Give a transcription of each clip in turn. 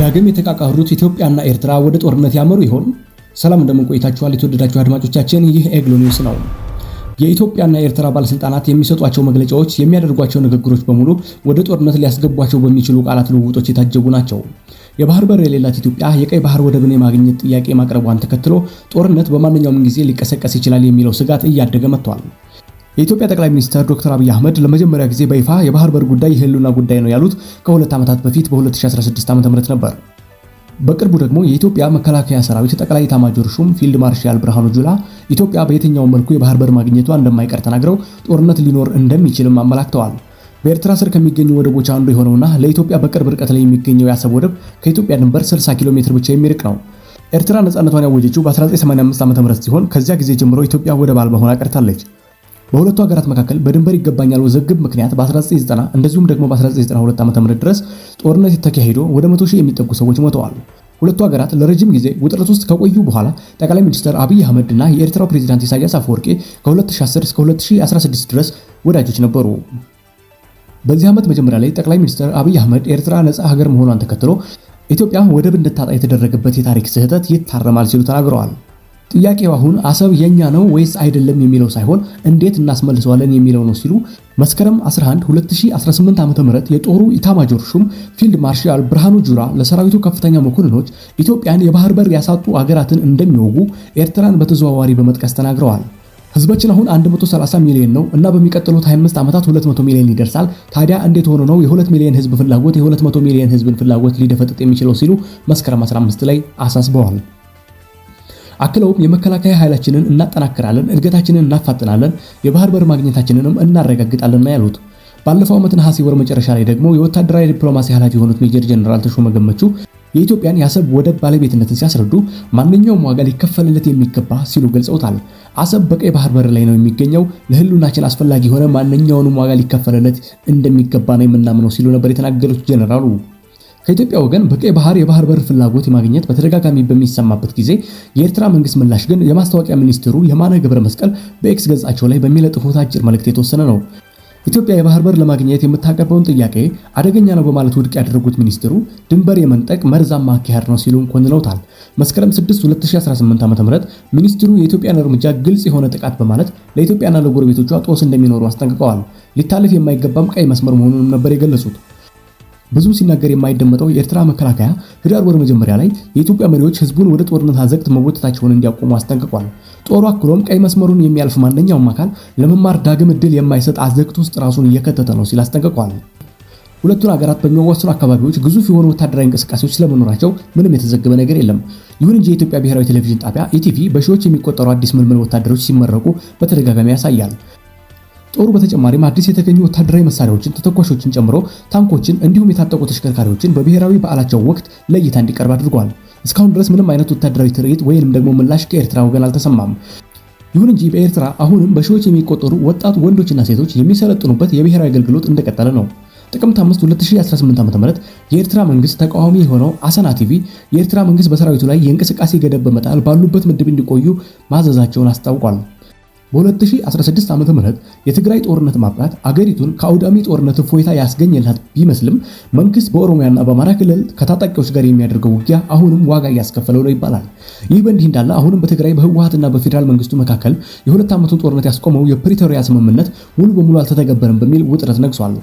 ዳግም የተቃቃሩት ኢትዮጵያና ኤርትራ ወደ ጦርነት ያመሩ ይሆን? ሰላም እንደምን ቆይታችኋል? የተወደዳችሁ አድማጮቻችን፣ ይህ ኤግሎ ኒውስ ነው። የኢትዮጵያና የኤርትራ ባለስልጣናት የሚሰጧቸው መግለጫዎች፣ የሚያደርጓቸው ንግግሮች በሙሉ ወደ ጦርነት ሊያስገቧቸው በሚችሉ ቃላት ልውውጦች የታጀቡ ናቸው። የባህር በር የሌላት ኢትዮጵያ የቀይ ባህር ወደብን የማግኘት ጥያቄ ማቅረቧን ተከትሎ ጦርነት በማንኛውም ጊዜ ሊቀሰቀስ ይችላል የሚለው ስጋት እያደገ መጥቷል። የኢትዮጵያ ጠቅላይ ሚኒስትር ዶክተር አብይ አህመድ ለመጀመሪያ ጊዜ በይፋ የባህር በር ጉዳይ የህልውና ጉዳይ ነው ያሉት ከሁለት ዓመታት በፊት በ2016 ዓ.ም ነበር። በቅርቡ ደግሞ የኢትዮጵያ መከላከያ ሰራዊት ጠቅላይ ኤታማዦር ሹም ፊልድ ማርሻል ብርሃኑ ጁላ ኢትዮጵያ በየትኛውም መልኩ የባህር በር ማግኘቷ እንደማይቀር ተናግረው ጦርነት ሊኖር እንደሚችልም አመላክተዋል። በኤርትራ ስር ከሚገኙ ወደቦች አንዱ የሆነውና ለኢትዮጵያ በቅርብ ርቀት ላይ የሚገኘው የአሰብ ወደብ ከኢትዮጵያ ድንበር 60 ኪሎ ሜትር ብቻ የሚርቅ ነው። ኤርትራ ነፃነቷን ያወጀችው በ1985 ዓ.ም ሲሆን ከዚያ ጊዜ ጀምሮ ኢትዮጵያ ወደብ አልባ ሆና ቀርታለች። በሁለቱ ሀገራት መካከል በድንበር ይገባኛል ውዝግብ ምክንያት በ1990 እንደዚሁም ደግሞ በ1992 ዓ.ም ድረስ ጦርነት ተካሂዶ ወደ 100 ሺህ የሚጠጉ ሰዎች ሞተዋል። ሁለቱ ሀገራት ለረጅም ጊዜ ውጥረት ውስጥ ከቆዩ በኋላ ጠቅላይ ሚኒስትር አብይ አህመድ እና የኤርትራው ፕሬዝዳንት ኢሳያስ አፈወርቂ ከ2010 እስከ 2016 ድረስ ወዳጆች ነበሩ። በዚህ ዓመት መጀመሪያ ላይ ጠቅላይ ሚኒስትር አብይ አህመድ ኤርትራ ነፃ ሀገር መሆኗን ተከትሎ ኢትዮጵያ ወደብ እንድታጣ የተደረገበት የታሪክ ስህተት ይታረማል ሲሉ ተናግረዋል። ጥያቄው አሁን አሰብ የኛ ነው ወይስ አይደለም የሚለው ሳይሆን እንዴት እናስመልሰዋለን የሚለው ነው ሲሉ መስከረም 11 2018 ዓ.ም የጦሩ ኢታማጆር ሹም ፊልድ ማርሻል ብርሃኑ ጁላ ለሰራዊቱ ከፍተኛ መኮንኖች ኢትዮጵያን የባህር በር ያሳጡ አገራትን እንደሚወጉ ኤርትራን በተዘዋዋሪ በመጥቀስ ተናግረዋል። ህዝባችን አሁን 130 ሚሊዮን ነው እና በሚቀጥሉት 25 ዓመታት 200 ሚሊዮን ይደርሳል። ታዲያ እንዴት ሆኖ ነው የ2 ሚሊዮን ህዝብ ፍላጎት የ200 ሚሊዮን ህዝብን ፍላጎት ሊደፈጥጥ የሚችለው ሲሉ መስከረም 15 ላይ አሳስበዋል። አክለውም የመከላከያ ኃይላችንን እናጠናክራለን፣ እድገታችንን እናፋጥናለን፣ የባህር በር ማግኘታችንንም እናረጋግጣለን ነው ያሉት። ባለፈው ዓመት ነሐሴ ወር መጨረሻ ላይ ደግሞ የወታደራዊ ዲፕሎማሲ ኃላፊ የሆኑት ሜጀር ጀነራል ተሾመ ገመቹ የኢትዮጵያን የአሰብ ወደብ ባለቤትነትን ሲያስረዱ ማንኛውም ዋጋ ሊከፈልለት የሚገባ ሲሉ ገልጸውታል። አሰብ በቀይ ባህር በር ላይ ነው የሚገኘው፣ ለህልውናችን አስፈላጊ የሆነ ማንኛውንም ዋጋ ሊከፈልለት እንደሚገባ ነው የምናምነው ሲሉ ነበር የተናገሩት ጀነራሉ። ከኢትዮጵያ ወገን በቀይ ባህር የባህር በር ፍላጎት የማግኘት በተደጋጋሚ በሚሰማበት ጊዜ የኤርትራ መንግስት ምላሽ ግን የማስታወቂያ ሚኒስትሩ የማነ ገብረ መስቀል በኤክስ ገጻቸው ላይ በሚለጥፉት አጭር መልእክት የተወሰነ ነው። ኢትዮጵያ የባህር በር ለማግኘት የምታቀርበውን ጥያቄ አደገኛ ነው በማለት ውድቅ ያደረጉት ሚኒስትሩ ድንበር የመንጠቅ መርዛማ አካሄድ ነው ሲሉም ኮንነውታል። መስከረም 6 2018 ዓ.ም ሚኒስትሩ የኢትዮጵያን እርምጃ ግልጽ የሆነ ጥቃት በማለት ለኢትዮጵያና ለጎረቤቶቿ ጦስ እንደሚኖሩ አስጠንቅቀዋል። ሊታለፍ የማይገባም ቀይ መስመር መሆኑንም ነበር የገለጹት። ብዙ ሲናገር የማይደመጠው የኤርትራ መከላከያ ህዳር ወር መጀመሪያ ላይ የኢትዮጵያ መሪዎች ህዝቡን ወደ ጦርነት አዘቅት መጎተታቸውን እንዲያቆሙ አስጠንቅቋል። ጦሩ አክሎም ቀይ መስመሩን የሚያልፍ ማንኛውም አካል ለመማር ዳግም እድል የማይሰጥ አዘቅት ውስጥ ራሱን እየከተተ ነው ሲል አስጠንቅቋል። ሁለቱን ሀገራት በሚያዋስኑ አካባቢዎች ግዙፍ የሆኑ ወታደራዊ እንቅስቃሴዎች ስለመኖራቸው ምንም የተዘገበ ነገር የለም። ይሁን እንጂ የኢትዮጵያ ብሔራዊ ቴሌቪዥን ጣቢያ ኢቲቪ በሺዎች የሚቆጠሩ አዲስ ምልምል ወታደሮች ሲመረቁ በተደጋጋሚ ያሳያል። ጦሩ በተጨማሪም አዲስ የተገኙ ወታደራዊ መሳሪያዎችን፣ ተተኳሾችን ጨምሮ ታንኮችን እንዲሁም የታጠቁ ተሽከርካሪዎችን በብሔራዊ በዓላቸው ወቅት ለእይታ እንዲቀርብ አድርጓል። እስካሁን ድረስ ምንም አይነት ወታደራዊ ትርኢት ወይንም ደግሞ ምላሽ ከኤርትራ ወገን አልተሰማም። ይሁን እንጂ በኤርትራ አሁንም በሺዎች የሚቆጠሩ ወጣት ወንዶችና ሴቶች የሚሰለጥኑበት የብሔራዊ አገልግሎት እንደቀጠለ ነው። ጥቅምት 5 2018 ዓ.ም የኤርትራ መንግስት ተቃዋሚ የሆነው አሰና ቲቪ የኤርትራ መንግስት በሰራዊቱ ላይ የእንቅስቃሴ ገደብ በመጣል ባሉበት ምድብ እንዲቆዩ ማዘዛቸውን አስታውቋል። በ2016 ዓ.ም የትግራይ ጦርነት ማብቃት አገሪቱን ከአውዳሚ ጦርነት እፎይታ ያስገኘላት ቢመስልም መንግስት በኦሮሚያና በአማራ ክልል ከታጣቂዎች ጋር የሚያደርገው ውጊያ አሁንም ዋጋ እያስከፈለው ነው ይባላል። ይህ በእንዲህ እንዳለ አሁንም በትግራይ በህወሓትና በፌዴራል መንግስቱ መካከል የሁለት ዓመቱን ጦርነት ያስቆመው የፕሪቶሪያ ስምምነት ሙሉ በሙሉ አልተተገበረም በሚል ውጥረት ነግሷል።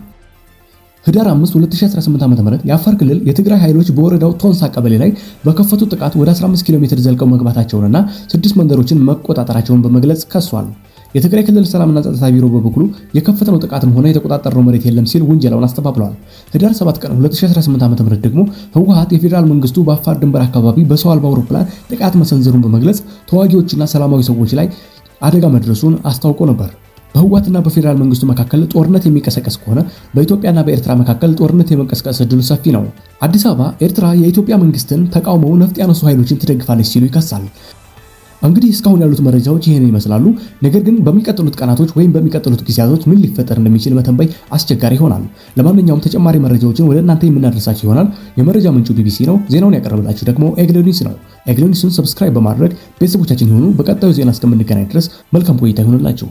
ህዳር 5 2018 ዓ.ም የአፋር ክልል የትግራይ ኃይሎች በወረዳው ቶንሳ ቀበሌ ላይ በከፈቱት ጥቃት ወደ 15 ኪሎ ሜትር ዘልቀው መግባታቸውንና 6 መንደሮችን መቆጣጠራቸውን በመግለጽ ከሷል። የትግራይ ክልል ሰላምና ጸጥታ ቢሮ በበኩሉ የከፈትነው ጥቃትም ሆነ የተቆጣጠርነው መሬት የለም ሲል ውንጀላውን አስተባብሏል። ህዳር 7 ቀን 2018 ዓ.ም ደግሞ ህወሓት የፌዴራል መንግስቱ በአፋር ድንበር አካባቢ በሰው አልባ አውሮፕላን ጥቃት መሰንዘሩን በመግለጽ ተዋጊዎችና ሰላማዊ ሰዎች ላይ አደጋ መድረሱን አስታውቆ ነበር። በህወሓትና በፌዴራል መንግስቱ መካከል ጦርነት የሚቀሰቀስ ከሆነ በኢትዮጵያና በኤርትራ መካከል ጦርነት የመቀስቀስ እድሉ ሰፊ ነው። አዲስ አበባ ኤርትራ የኢትዮጵያ መንግስትን ተቃውመው ነፍጥ ያነሱ ኃይሎችን ትደግፋለች ሲሉ ይከሳል። እንግዲህ እስካሁን ያሉት መረጃዎች ይህንን ይመስላሉ። ነገር ግን በሚቀጥሉት ቀናቶች ወይም በሚቀጥሉት ጊዜያቶች ምን ሊፈጠር እንደሚችል መተንበይ አስቸጋሪ ይሆናል። ለማንኛውም ተጨማሪ መረጃዎችን ወደ እናንተ የምናደርሳችሁ ይሆናል። የመረጃ ምንጩ ቢቢሲ ነው። ዜናውን ያቀረብላችሁ ደግሞ ኤግሎ ኒውስ ነው። ኤግሎ ኒውስን subscribe በማድረግ ቤተሰቦቻችን ይሁኑ። በቀጣዩ ዜና እስከምንገናኝ ድረስ መልካም ቆይታ ይሁንላችሁ።